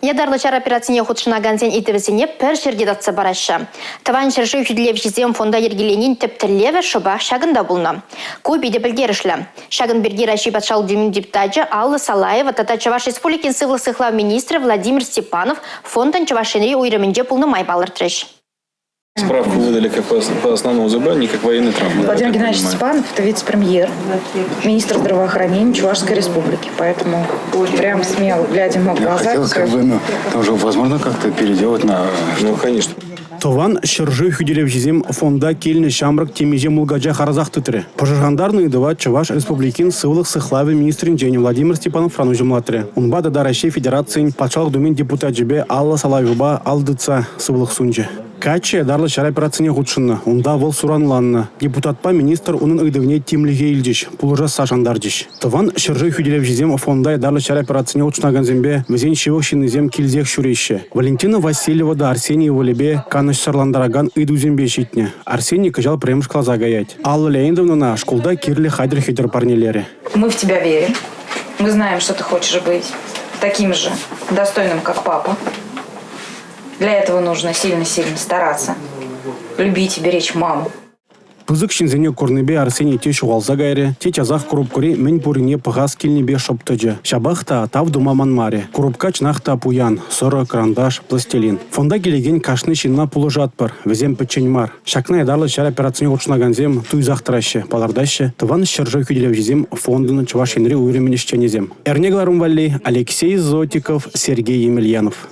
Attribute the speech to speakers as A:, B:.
A: Ятарлӑ ҫар операцине хутшӑнакансен ыйтӑвӗсене пӗр ҫӗрте татса параҫҫӗ. Тӑван ҫӗршыв хӳтӗлевҫисем фонда йӗркеленин тӗп тӗллевӗ шӑпах ҫакӑнта пулнӑ. Ку питӗ пӗлтерӗшлӗ. Ҫакӑн пирки Раҫҫей Патшалӑх Думин депутачӗ Алла Салаева тата Чӑваш Республикин сывлӑх сыхлав министрӗ Владимир Степанов фондӑн Чӑваш Енри уйрӑмӗнче пулнӑ май палӑртрӗҫ.
B: Справку выдали как по основному заболеванию, как военной травмы.
C: Владимир Геннадьевич Степанов – это вице-премьер, министр здравоохранения Чувашской Республики. Поэтому прям смело, глядя ему в глаза.
D: Я хотел, как бы, ну, там же возможно как-то переделать на...
B: Ну, конечно.
E: Тӑван ҫӗршыв хӳтӗлевҫисем фонда килнӗ ҫамрӑк темиҫе мулкача харӑсах тытрӗ. Пӑшӑрхантарнӑ ыйтӑва Чӑваш Республикин сывлӑх сыхлавӗн министрӗнчен Владимир Степановран уҫӑмлатрӗ. Унпа тата Раҫҫей Федерацийӗн Патшалӑх Думин депутачӗпе Алла Салаевӑпа ал тытса сывлӑх сунчӗ. Каччӑ ятарлӑ ҫар операцине хутшӑннӑ, унта вӑл суранланнӑ. Депутатпа министр унӑн ыйтӑвне тимлӗхе илчӗҫ, пулӑшасса шантарчӗҫ. Тӑван ҫӗршыв хӳтӗлевҫисем фонда ятарлӑ ҫар операцине хутшӑнакансемпе вӗсен ҫывӑх ҫыннисем килсех ҫӳреҫҫӗ. Валентина Васильева та Арсений ывӑлӗпе канӑҫсӑрлантаракан ыйтусемпе ҫитнӗ. Арсений кӑҫал пӗрремӗш класа каять. Алла Леонидовнӑна шкулта кирлӗ хатӗр-хӗтӗр парнелерӗ.
C: Мы в тебя верим. Мы знаем, что ты хочешь быть таким же достойным, как папа. Для этого нужно сильно-сильно стараться, любить и беречь маму.
E: Пысӑк ҫынсене курнипе Арсений те ҫухалса кайрӗ, те часах курупкари мӗн пуррине пӑхас килнипе шӑп тӑчӗ. Ҫапах та тав тума манмарӗ. Курупка чӑнах та пуян: сӑрӑ, кӑранташ, пластилин. Фонда килекен кашни ҫынна пулӑшатпӑр, вӗсем пӗччен мар. Ҫакна ятарлӑ ҫар операцине хутшӑнакансем туйсах тӑраҫҫӗ, палӑртаҫҫӗ Тӑван ҫӗршыв хӳтӗлевҫисем фондӑн Чӑваш Енри уйрӑмӗн ӗҫченӗсем. Эрне кӑларӑм валли Алексей Зотиков, Сергей Емельянов.